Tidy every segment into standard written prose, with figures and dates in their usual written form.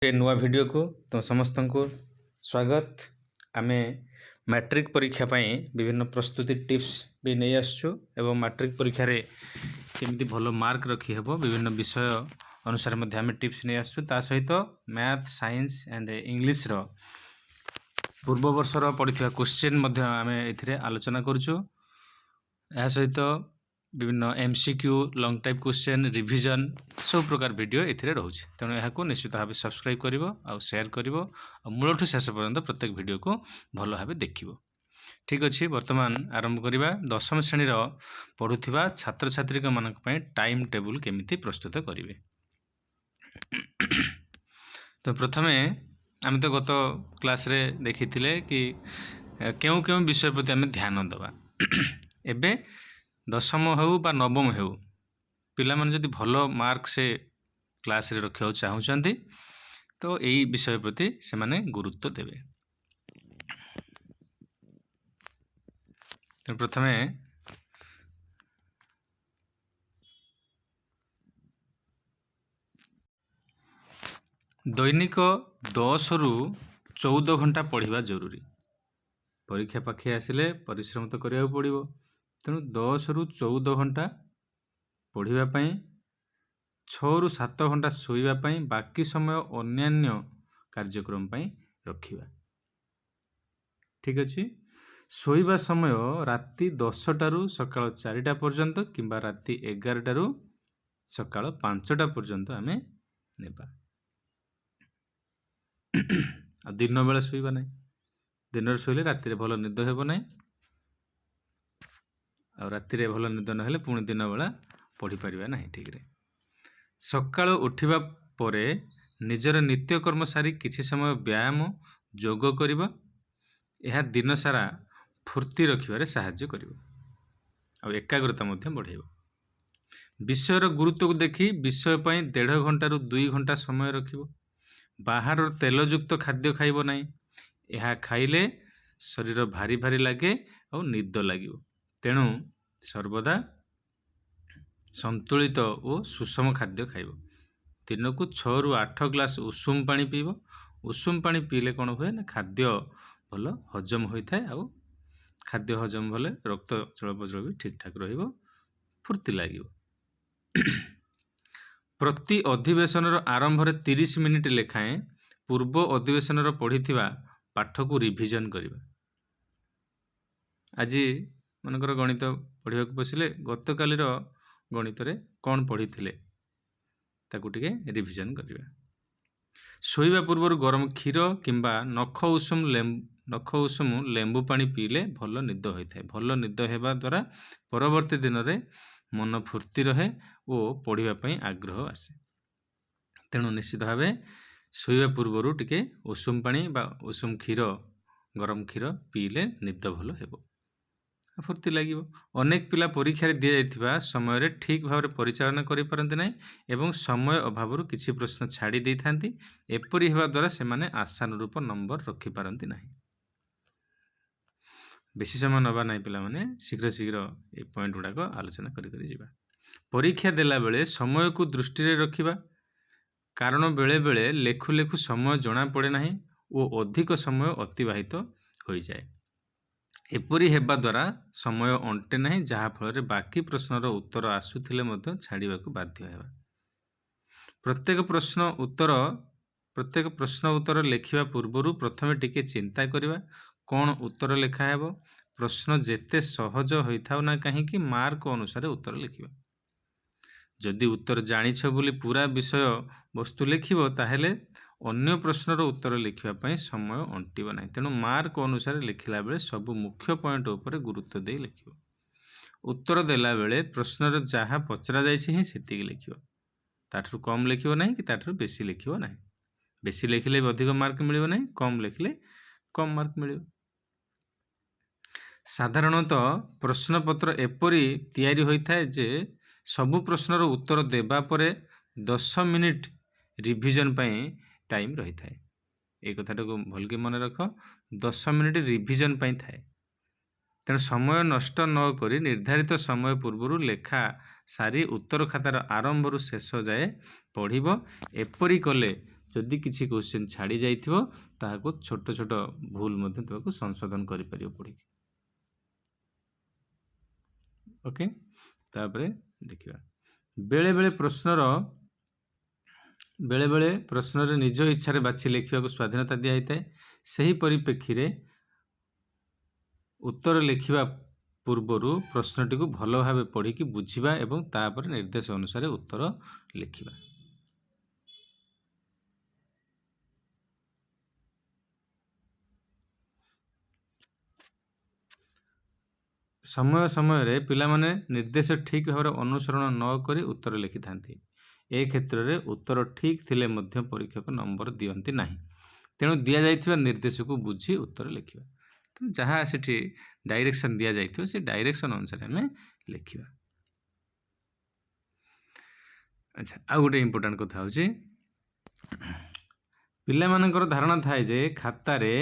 ଏ ନୂଆ ଭିଡ଼ିଓକୁ ତୁମ ସମସ୍ତଙ୍କୁ ସ୍ୱାଗତ। ଆମେ ମାଟ୍ରିକ ପରୀକ୍ଷା ପାଇଁ ବିଭିନ୍ନ ପ୍ରସ୍ତୁତି ଟିପ୍ସ ବି ନେଇ ଆସୁଛୁ ଏବଂ ମାଟ୍ରିକ ପରୀକ୍ଷାରେ କେମିତି ଭଲ ମାର୍କ ରଖିହେବ ବିଭିନ୍ନ ବିଷୟ ଅନୁସାରେ ମଧ୍ୟ ଆମେ ଟିପ୍ସ ନେଇ ଆସୁଛୁ। ତା ସହିତ ମ୍ୟାଥ୍, ସାଇନ୍ସ ଆଣ୍ଡ ଇଂଲିଶର ପୂର୍ବ ବର୍ଷର ପଡ଼ିଥିବା କୋଶ୍ଚିନ୍ ମଧ୍ୟ ଆମେ ଏଥିରେ ଆଲୋଚନା କରୁଛୁ। ଏହା ସହିତ ବିଭିନ୍ନ MCQ, long type question, revision ସବୁ ପ୍ରକାର ଭିଡ଼ିଓ ଏଥିରେ ରହୁଛି। ତେଣୁ ଏହାକୁ ନିଶ୍ଚିତ ଭାବେ ସବସ୍କ୍ରାଇବ୍ କରିବ ଆଉ ସେୟାର କରିବ ଆଉ ମୂଳଠୁ ଶେଷ ପର୍ଯ୍ୟନ୍ତ ପ୍ରତ୍ୟେକ ଭିଡ଼ିଓକୁ ଭଲ ଭାବେ ଦେଖିବ। ଠିକ୍ ଅଛି, ବର୍ତ୍ତମାନ ଆରମ୍ଭ କରିବା। ଦଶମ ଶ୍ରେଣୀର ପଢ଼ୁଥିବା ଛାତ୍ରଛାତ୍ରୀମାନଙ୍କ ପାଇଁ ଟାଇମ୍ ଟେବୁଲ୍ କେମିତି ପ୍ରସ୍ତୁତ କରିବେ। ତ ପ୍ରଥମେ ଆମେ ତ ଗତ କ୍ଲାସ୍ରେ ଦେଖିଥିଲେ କି କେଉଁ କେଉଁ ବିଷୟ ପ୍ରତି ଆମେ ଧ୍ୟାନ ଦେବା। ଏବେ ଦଶମ ହେଉ ବା ନବମ ହେଉ, ପିଲାମାନେ ଯଦି ଭଲ ମାର୍କ ସେ କ୍ଲାସ୍ରେ ରଖିବାକୁ ଚାହୁଁଛନ୍ତି ତ ଏଇ ବିଷୟ ପ୍ରତି ସେମାନେ ଗୁରୁତ୍ୱ ଦେବେ। ତେଣୁ ପ୍ରଥମେ ଦୈନିକ 10ରୁ 14 ଘଣ୍ଟା ପଢ଼ିବା ଜରୁରୀ। ପରୀକ୍ଷା ପାଖେଇ ଆସିଲେ ପରିଶ୍ରମ ତ କରିବାକୁ ପଡ଼ିବ। ତେଣୁ 10ରୁ 14 ଘଣ୍ଟା ପଢ଼ିବା ପାଇଁ, 6ରୁ 7 ଘଣ୍ଟା ଶୋଇବା ପାଇଁ, ବାକି ସମୟ ଅନ୍ୟାନ୍ୟ କାର୍ଯ୍ୟକ୍ରମ ପାଇଁ ରଖିବା। ଠିକ୍ ଅଛି। ଶୋଇବା ସମୟ ରାତି 10ଟାରୁ ସକାଳ 4ଟା ପର୍ଯ୍ୟନ୍ତ କିମ୍ବା ରାତି 11ଟାରୁ ସକାଳ 5ଟା ପର୍ଯ୍ୟନ୍ତ ଆମେ ନେବା। ଆଉ ଦିନ ବେଳେ ଶୋଇବା ନାହିଁ। ଦିନରେ ଶୋଇଲେ ରାତିରେ ଭଲ ନିଦ ହେବ ନାହିଁ, ଆଉ ରାତିରେ ଭଲ ନିଦ ନହେଲେ ପୁଣି ଦିନ ବେଳା ପଢ଼ିପାରିବା ନାହିଁ ଠିକ୍ରେ। ସକାଳୁ ଉଠିବା ପରେ ନିଜର ନିତ୍ୟକର୍ମ ସାରି କିଛି ସମୟ ବ୍ୟାୟାମ, ଯୋଗ କରିବା। ଏହା ଦିନସାରା ଫୁର୍ତ୍ତି ରଖିବାରେ ସାହାଯ୍ୟ କରିବ ଆଉ ଏକାଗ୍ରତା ମଧ୍ୟ ବଢ଼ାଇବ। ବିଷୟର ଗୁରୁତ୍ୱକୁ ଦେଖି ବିଷୟ ପାଇଁ 1.5 ଘଣ୍ଟାରୁ 2 ଘଣ୍ଟା ସମୟ ରଖିବ। ବାହାରର ତେଲଯୁକ୍ତ ଖାଦ୍ୟ ଖାଇବ ନାହିଁ। ଏହା ଖାଇଲେ ଶରୀର ଭାରି ଭାରି ଲାଗେ ଆଉ ନିଦ ଲାଗିବ। ତେଣୁ ସର୍ବଦା ସନ୍ତୁଳିତ ଓ ସୁଷମ ଖାଦ୍ୟ ଖାଇବ। ଦିନକୁ 6ରୁ 8 ଗ୍ଲାସ୍ ଉଷୁମ ପାଣି ପିଇବ। ଉଷୁମ ପାଣି ପିଇଲେ କ'ଣ ହୁଏ ନା ଖାଦ୍ୟ ଭଲ ହଜମ ହୋଇଥାଏ, ଆଉ ଖାଦ୍ୟ ହଜମ ହେଲେ ରକ୍ତ ଚଳପ୍ରଚଳ ବି ଠିକ୍ଠାକ୍ ରହିବ, ଫୁର୍ତ୍ତି ଲାଗିବ। ପ୍ରତି ଅଧିବେଶନର ଆରମ୍ଭରେ 30 ମିନିଟ୍ ଲେଖାଏଁ ପୂର୍ବ ଅଧିବେଶନର ପଢ଼ିଥିବା ପାଠକୁ ରିଭିଜନ୍ କରିବା। ଆଜି ମନେକର ଗଣିତ ପଢ଼ିବାକୁ ବସିଲେ ଗତକାଲିର ଗଣିତରେ କ'ଣ ପଢ଼ିଥିଲେ ତାକୁ ଟିକେ ରିଭିଜନ୍ କରିବା। ଶୋଇବା ପୂର୍ବରୁ ଗରମ କ୍ଷୀର କିମ୍ବା ନଖ ଉଷୁମ ଲେମ୍ବୁ ପାଣି ପିଇଲେ ଭଲ ନିଦ ହୋଇଥାଏ। ଭଲ ନିଦ ହେବା ଦ୍ୱାରା ପରବର୍ତ୍ତୀ ଦିନରେ ମନ ଫୁର୍ତ୍ତି ରହେ ଓ ପଢ଼ିବା ପାଇଁ ଆଗ୍ରହ ଆସେ। ତେଣୁ ନିଶ୍ଚିତ ଭାବେ ଶୋଇବା ପୂର୍ବରୁ ଟିକେ ଉଷୁମ ପାଣି ବା ଉଷୁମ କ୍ଷୀର, ଗରମ କ୍ଷୀର ପିଇଲେ ନିଦ ଭଲ ହେବ, ଫୁର୍ତ୍ତି ଲାଗିବ। ଅନେକ ପିଲା ପରୀକ୍ଷାରେ ଦିଆଯାଇଥିବା ସମୟରେ ଠିକ୍ ଭାବରେ ପରିଚାଳନା କରିପାରନ୍ତି ନାହିଁ ଏବଂ ସମୟ ଅଭାବରୁ କିଛି ପ୍ରଶ୍ନ ଛାଡ଼ି ଦେଇଥାନ୍ତି। ଏପରି ହେବା ଦ୍ୱାରା ସେମାନେ ଆଶାନୁରୂପ ନମ୍ବର ରଖିପାରନ୍ତି ନାହିଁ। ବେଶୀ ସମୟ ନେବା ନାହିଁ ପିଲାମାନେ, ଶୀଘ୍ର ଶୀଘ୍ର ଏ ପଏଣ୍ଟ ଗୁଡ଼ାକ ଆଲୋଚନା କରି କରି ଯିବା। ପରୀକ୍ଷା ଦେଲାବେଳେ ସମୟକୁ ଦୃଷ୍ଟିରେ ରଖିବା, କାରଣ ବେଳେବେଳେ ଲେଖୁ ଲେଖୁ ସମୟ ଜଣାପଡ଼େ ନାହିଁ ଓ ଅଧିକ ସମୟ ଅତିବାହିତ ହୋଇଯାଏ। ଏପରି ହେବା ଦ୍ୱାରା ସମୟ ଅଣ୍ଟେ ନାହିଁ, ଯାହାଫଳରେ ବାକି ପ୍ରଶ୍ନର ଉତ୍ତର ଆସୁଥିଲେ ମଧ୍ୟ ଛାଡ଼ିବାକୁ ବାଧ୍ୟ ହେବା। ପ୍ରତ୍ୟେକ ପ୍ରଶ୍ନ ଉତ୍ତର ଲେଖିବା ପୂର୍ବରୁ ପ୍ରଥମେ ଟିକେ ଚିନ୍ତା କରିବା କ'ଣ ଉତ୍ତର ଲେଖା ହେବ। ପ୍ରଶ୍ନ ଯେତେ ସହଜ ହୋଇଥାଉ ନା କାହିଁକି ମାର୍କ ଅନୁସାରେ ଉତ୍ତର ଲେଖିବା। ଯଦି ଉତ୍ତର ଜାଣିଛ ବୋଲି ପୁରା ବିଷୟ ବସ୍ତୁ ଲେଖିବ ତାହେଲେ ଅନ୍ୟ ପ୍ରଶ୍ନର ଉତ୍ତର ଲେଖିବା ପାଇଁ ସମୟ ଅଣ୍ଟିବ ନାହିଁ। ତେଣୁ ମାର୍କ ଅନୁସାରେ ଲେଖିଲା ବେଳେ ସବୁ ମୁଖ୍ୟ ପଏଣ୍ଟ ଉପରେ ଗୁରୁତ୍ୱ ଦେଇ ଲେଖିବ। ଉତ୍ତର ଦେଲାବେଳେ ପ୍ରଶ୍ନର ଯାହା ପଚରାଯାଇଛି ହିଁ ସେତିକି ଲେଖିବ, ତାଠାରୁ କମ୍ ଲେଖିବ ନାହିଁ କି ତାଠାରୁ ବେଶୀ ଲେଖିବ ନାହିଁ। ବେଶୀ ଲେଖିଲେ ବି ଅଧିକ ମାର୍କ ମିଳିବ ନାହିଁ, କମ୍ ଲେଖିଲେ କମ୍ ମାର୍କ ମିଳିବ। ସାଧାରଣତଃ ପ୍ରଶ୍ନପତ୍ର ଏପରି ତିଆରି ହୋଇଥାଏ ଯେ ସବୁ ପ୍ରଶ୍ନର ଉତ୍ତର ଦେବା ପରେ 10 ମିନିଟ୍ ରିଭିଜନ୍ ପାଇଁ ଟାଇମ୍ ରହିଥାଏ। ଏଇ କଥାଟାକୁ ଭଲକି ମନେ ରଖ, 10 ମିନିଟ୍ ରିଭିଜନ୍ ପାଇଁ ଥାଏ। ତେଣୁ ସମୟ ନଷ୍ଟ ନ କରି ନିର୍ଦ୍ଧାରିତ ସମୟ ପୂର୍ବରୁ ଲେଖା ସାରି ଉତ୍ତର ଖାତାର ଆରମ୍ଭରୁ ଶେଷ ଯାଏ ପଢ଼ିବ। ଏପରି କଲେ ଯଦି କିଛି କୋଶ୍ଚିନ୍ ଛାଡ଼ି ଯାଇଥିବ, ତାହାକୁ ଛୋଟ ଛୋଟ ଭୁଲ ମଧ୍ୟ ତୁମକୁ ସଂଶୋଧନ କରିପାରିବ ପଢ଼ିକି। ଓକେ, ତାପରେ ଦେଖିବା। ବେଳେବେଳେ ପ୍ରଶ୍ନରେ ନିଜ ଇଚ୍ଛାରେ ବାଛି ଲେଖିବାକୁ ସ୍ୱାଧୀନତା ଦିଆହେଇଥାଏ। ସେହି ପରିପ୍ରେକ୍ଷୀରେ ଉତ୍ତର ଲେଖିବା ପୂର୍ବରୁ ପ୍ରଶ୍ନଟିକୁ ଭଲ ଭାବେ ପଢ଼ିକି ବୁଝିବା ଏବଂ ତାପରେ ନିର୍ଦ୍ଦେଶ ଅନୁସାରେ ଉତ୍ତର ଲେଖିବା। ସମୟ ସମୟରେ ପିଲାମାନେ ନିର୍ଦ୍ଦେଶ ଠିକ୍ ଭାବରେ ଅନୁସରଣ ନ କରି ଉତ୍ତର ଲେଖିଥାନ୍ତି। ଏ କ୍ଷେତ୍ରରେ ଉତ୍ତର ଠିକ୍ ଥିଲେ ମଧ୍ୟ ପରୀକ୍ଷକ ନମ୍ବର ଦିଅନ୍ତି ନାହିଁ। ତେଣୁ ଦିଆଯାଇଥିବା ନିର୍ଦ୍ଦେଶକୁ ବୁଝି ଉତ୍ତର ଲେଖିବା। ତେଣୁ ଯାହା ସେଠି ଡାଇରେକ୍ସନ୍ ଦିଆଯାଇଥିବ, ସେ ଡାଇରେକ୍ସନ୍ ଅନୁସାରେ ଆମେ ଲେଖିବା। ଆଚ୍ଛା, ଆଉ ଗୋଟେ ଇମ୍ପୋର୍ଟାଣ୍ଟ କଥା ହେଉଛି, ପିଲାମାନଙ୍କର ଧାରଣା ଥାଏ ଯେ ଖାତାରେ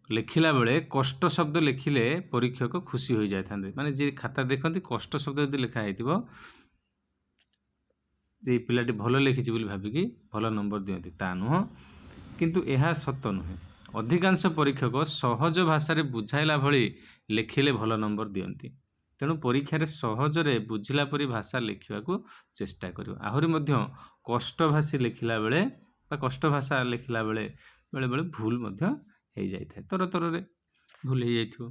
ଲେଖିଲା ବେଳେ କଷ୍ଟ ଶବ୍ଦ ଲେଖିଲେ ପରୀକ୍ଷକ ଖୁସି ହୋଇଯାଇଥାନ୍ତି। ମାନେ ଯିଏ ଖାତା ଦେଖନ୍ତି, କଷ୍ଟ ଶବ୍ଦ ଯଦି ଲେଖା ହେଇଥିବ ଯେ ଏଇ ପିଲାଟି ଭଲ ଲେଖିଛି ବୋଲି ଭାବିକି ଭଲ ନମ୍ବର ଦିଅନ୍ତି, ତା ନୁହଁ। କିନ୍ତୁ ଏହା ସତ ନୁହେଁ। ଅଧିକାଂଶ ପରୀକ୍ଷକ ସହଜ ଭାଷାରେ ବୁଝାଇଲା ଭଳି ଲେଖିଲେ ଭଲ ନମ୍ବର ଦିଅନ୍ତି। ତେଣୁ ପରୀକ୍ଷାରେ ସହଜରେ ବୁଝିଲା ପରି ଭାଷା ଲେଖିବାକୁ ଚେଷ୍ଟା କରିବ। ଆହୁରି ମଧ୍ୟ କଷ୍ଟଭାଷୀ ଲେଖିଲା ବେଳେ ବା କଷ୍ଟ ଭାଷା ଲେଖିଲା ବେଳେ ବେଳେବେଳେ ଭୁଲ ମଧ୍ୟ ହେଇଯାଇଥାଏ, ତରତରରେ ଭୁଲ ହେଇଯାଇଥିବ।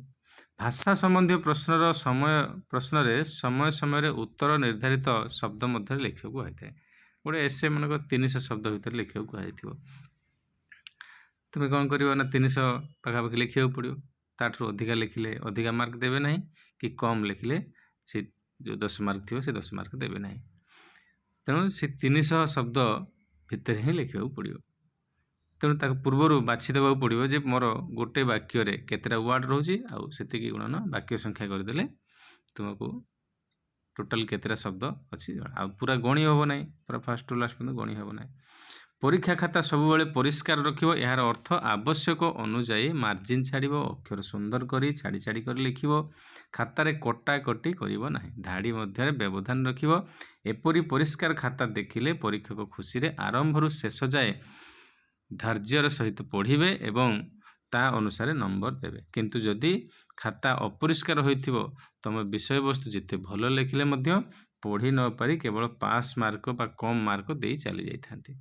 ଭାଷା ସମ୍ବନ୍ଧୀୟ ପ୍ରଶ୍ନରେ ସମୟ ସମୟରେ ଉତ୍ତର ନିର୍ଦ୍ଧାରିତ ଶବ୍ଦ ମଧ୍ୟରେ ଲେଖିବାକୁ ହୋଇଥାଏ। ଗୋଟେ ଏସେ ମନେକର 300 ଶବ୍ଦ ଭିତରେ ଲେଖିବାକୁ କୁହାଯାଇଥିବ, ତୁମେ କ'ଣ କରିବ ନା 300 ପାଖାପାଖି ଲେଖିବାକୁ ପଡ଼ିବ। ତାଠାରୁ ଅଧିକା ଲେଖିଲେ ଅଧିକା ମାର୍କ ଦେବେ ନାହିଁ କି କମ୍ ଲେଖିଲେ ସେ ଯେଉଁ 10 ମାର୍କ ଥିବ ସେ 10 ମାର୍କ ଦେବେ ନାହିଁ। ତେଣୁ ସେ 300 ଶବ୍ଦ ଭିତରେ ହିଁ ଲେଖିବାକୁ ପଡ଼ିବ। ତେଣୁ ତାକୁ ପୂର୍ବରୁ ବାଛି ଦେବାକୁ ପଡ଼ିବ ଯେ ମୋର ଗୋଟେ ବାକ୍ୟରେ କେତେଟା ୱାର୍ଡ଼ ରହୁଛି, ଆଉ ସେତିକି ଗୁଣନ ବାକ୍ୟ ସଂଖ୍ୟା କରିଦେଲେ ତୁମକୁ ଟୋଟାଲ୍ କେତେଟା ଶବ୍ଦ ଅଛି। ଆଉ ପୁରା ଗଣି ହେବ ନାହିଁ, ପୁରା ଫାଷ୍ଟ ଟୁ ଲାଷ୍ଟ ପର୍ଯ୍ୟନ୍ତ ଗଣି ହେବ ନାହିଁ। ପରୀକ୍ଷା ଖାତା ସବୁବେଳେ ପରିଷ୍କାର ରଖିବ। ଏହାର ଅର୍ଥ ଆବଶ୍ୟକ ଅନୁଯାୟୀ ମାର୍ଜିନ୍ ଛାଡ଼ିବ, ଅକ୍ଷର ସୁନ୍ଦର କରି ଛାଡ଼ି ଛାଡ଼ି କରି ଲେଖିବ, ଖାତାରେ କଟାକଟି କରିବ ନାହିଁ, ଧାଡ଼ି ମଧ୍ୟରେ ବ୍ୟବଧାନ ରଖିବ। ଏପରି ପରିଷ୍କାର ଖାତା ଦେଖିଲେ ପରୀକ୍ଷକ ଖୁସିରେ ଆରମ୍ଭରୁ ଶେଷ ଯାଏ ଧୈର୍ଯ୍ୟର ସହିତ ପଢ଼ିବେ ଏବଂ ତା ଅନୁସାରେ ନମ୍ବର ଦେବେ। କିନ୍ତୁ ଯଦି ଖାତା ଅପରିଷ୍କାର ହୋଇଥିବ, ତୁମ ବିଷୟବସ୍ତୁ ଯେତେ ଭଲ ଲେଖିଲେ ମଧ୍ୟ ପଢ଼ି ନପାରି କେବଳ ପାସ୍ ମାର୍କ ବା କମ୍ ମାର୍କ ଦେଇ ଚାଲି ଯାଇଥାନ୍ତି।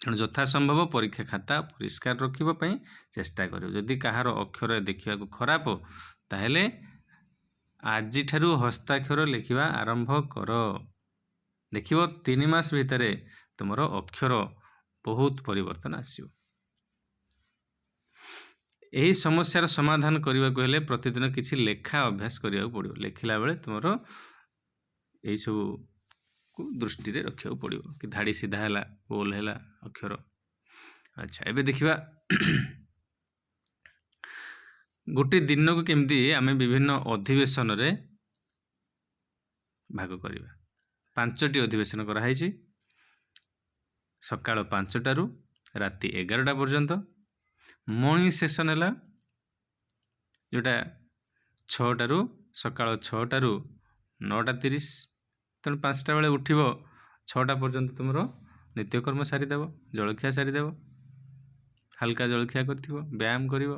ତେଣୁ ଯଥାସମ୍ଭବ ପରୀକ୍ଷା ଖାତା ପରିଷ୍କାର ରଖିବା ପାଇଁ ଚେଷ୍ଟା କରିବ। ଯଦି କାହାର ଅକ୍ଷର ଦେଖିବାକୁ ଖରାପ, ତାହେଲେ ଆଜିଠାରୁ ହସ୍ତାକ୍ଷର ଲେଖିବା ଆରମ୍ଭ କର। ଦେଖିବ 3 ମାସ ଭିତରେ ତୁମର ଅକ୍ଷର ବହୁତ ପରିବର୍ତ୍ତନ ଆସିବ। ଏହି ସମସ୍ୟାର ସମାଧାନ କରିବାକୁ ହେଲେ ପ୍ରତିଦିନ କିଛି ଲେଖା ଅଭ୍ୟାସ କରିବାକୁ ପଡ଼ିବ। ଲେଖିଲା ବେଳେ ତୁମର ଏଇସବୁକୁ ଦୃଷ୍ଟିରେ ରଖିବାକୁ ପଡ଼ିବ କି ଧାଡ଼ି ସିଧା ହେଲା, ଗୋଲ ହେଲା ଅକ୍ଷର। ଆଚ୍ଛା, ଏବେ ଦେଖିବା ଗୋଟେ ଦିନକୁ କେମିତି ଆମେ ବିଭିନ୍ନ ଅଧିବେଶନରେ ଭାଗ କରିବା। 5ଟି ଅଧିବେଶନ କରାହେଇଛି, ସକାଳ 5ଟାରୁ ରାତି 11ଟା ପର୍ଯ୍ୟନ୍ତ। ମର୍ଣ୍ଣିଂ ସେସନ୍ ହେଲା ଯେଉଁଟା ସକାଳ 6ଟାରୁ 9:30। ତେଣୁ 5ଟା ବେଳେ ଉଠିବ, 6ଟା ପର୍ଯ୍ୟନ୍ତ ତୁମର ନିତ୍ୟକର୍ମ ସାରିଦେବ, ଜଳଖିଆ ସାରିଦେବ, ହାଲକା ଜଳଖିଆ କରିଥିବ, ବ୍ୟାୟାମ କରିବ,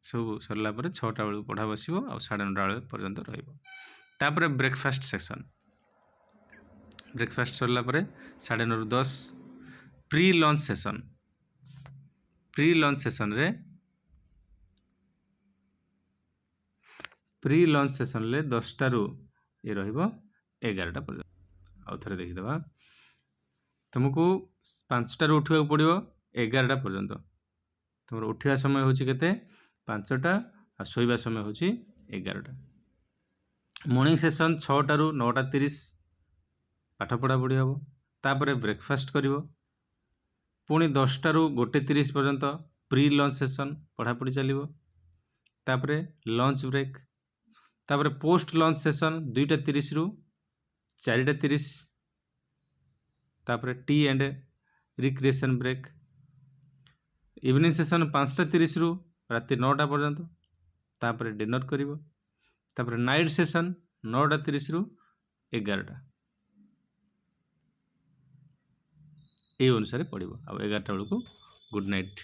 ସବୁ ସରିଲା ପରେ 6ଟା ବେଳକୁ ପଢ଼ା ବସିବ ଆଉ 9:30 ବେଳେ ପର୍ଯ୍ୟନ୍ତ ରହିବ। ତାପରେ ବ୍ରେକଫାଷ୍ଟ ସେକ୍ସନ୍, ବ୍ରେକଫାଷ୍ଟ ସରିଲା ପରେ 9:30ରୁ 10 pre lunch session. Pre lunch ସେସନ୍ରେ 10ଟାରୁ ଏ ରହିବ 11ଟା ପର୍ଯ୍ୟନ୍ତ। ଆଉ ଥରେ ଦେଖିଦେବା, ତୁମକୁ 5ଟାରୁ ଉଠିବାକୁ ପଡ଼ିବ 11ଟା ପର୍ଯ୍ୟନ୍ତ। ତୁମର ଉଠିବା ସମୟ ହେଉଛି କେତେ? 5ଟା, ଆଉ ଶୋଇବା ସମୟ ହେଉଛି 11ଟା। ମର୍ଣ୍ଣିଂ ସେସନ୍ 6ଟାରୁ 9:30 ପାଠ ପଢ଼ାପଢ଼ି ହେବ, ତାପରେ ବ୍ରେକଫାଷ୍ଟ କରିବ, ପୁଣି 10ଟାରୁ 1:30 ପର୍ଯ୍ୟନ୍ତ ପ୍ରି ଲଞ୍ଚ ସେସନ୍ ପଢ଼ାପଢ଼ି ଚାଲିବ, ତାପରେ ଲଞ୍ଚ ବ୍ରେକ୍, ତାପରେ ପୋଷ୍ଟ ଲଞ୍ଚ ସେସନ୍ 2:30ରୁ 4:30, ତାପରେ tea and recreation break, evening session 5:30ରୁ ରାତି 9ଟା ପର୍ଯ୍ୟନ୍ତ, ତାପରେ ଡିନର୍ କରିବ, ତାପରେ ନାଇଟ୍ ସେସନ୍ 9:30ରୁ 11ଟା। ଏଇ ଅନୁସାରେ ପଢ଼ିବ। ଆଉ 11ଟା ବେଳକୁ ଗୁଡ଼୍ ନାଇଟ୍,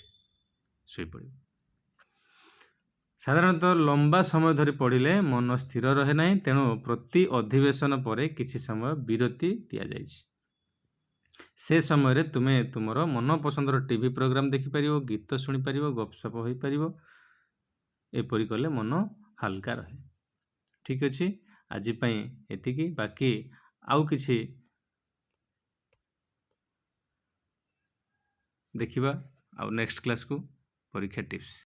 ଶୋଇପଡ଼ିବ। ସାଧାରଣତଃ ଲମ୍ବା ସମୟ ଧରି ପଢ଼ିଲେ ମନ ସ୍ଥିର ରହେ ନାହିଁ, ତେଣୁ ପ୍ରତି ଅଧିବେଶନ ପରେ କିଛି ସମୟ ବିରତି ଦିଆଯାଇଛି। ସେ ସମୟରେ ତୁମେ ତୁମର ମନପସନ୍ଦର ଟିଭି ପ୍ରୋଗ୍ରାମ୍ ଦେଖିପାରିବ, ଗୀତ ଶୁଣିପାରିବ, ଗପସପ ହୋଇପାରିବ। ଏପରି କଲେ ମନ ହାଲକା ରହେ। ଠିକ୍ ଅଛି, ଆଜି ପାଇଁ ଏତିକି। ବାକି ଆଉ କିଛି ଦେଖିବା ଆଉ ନେକ୍ସଟ କ୍ଲାସ୍କୁ, ପରୀକ୍ଷା ଟିପ୍ସ।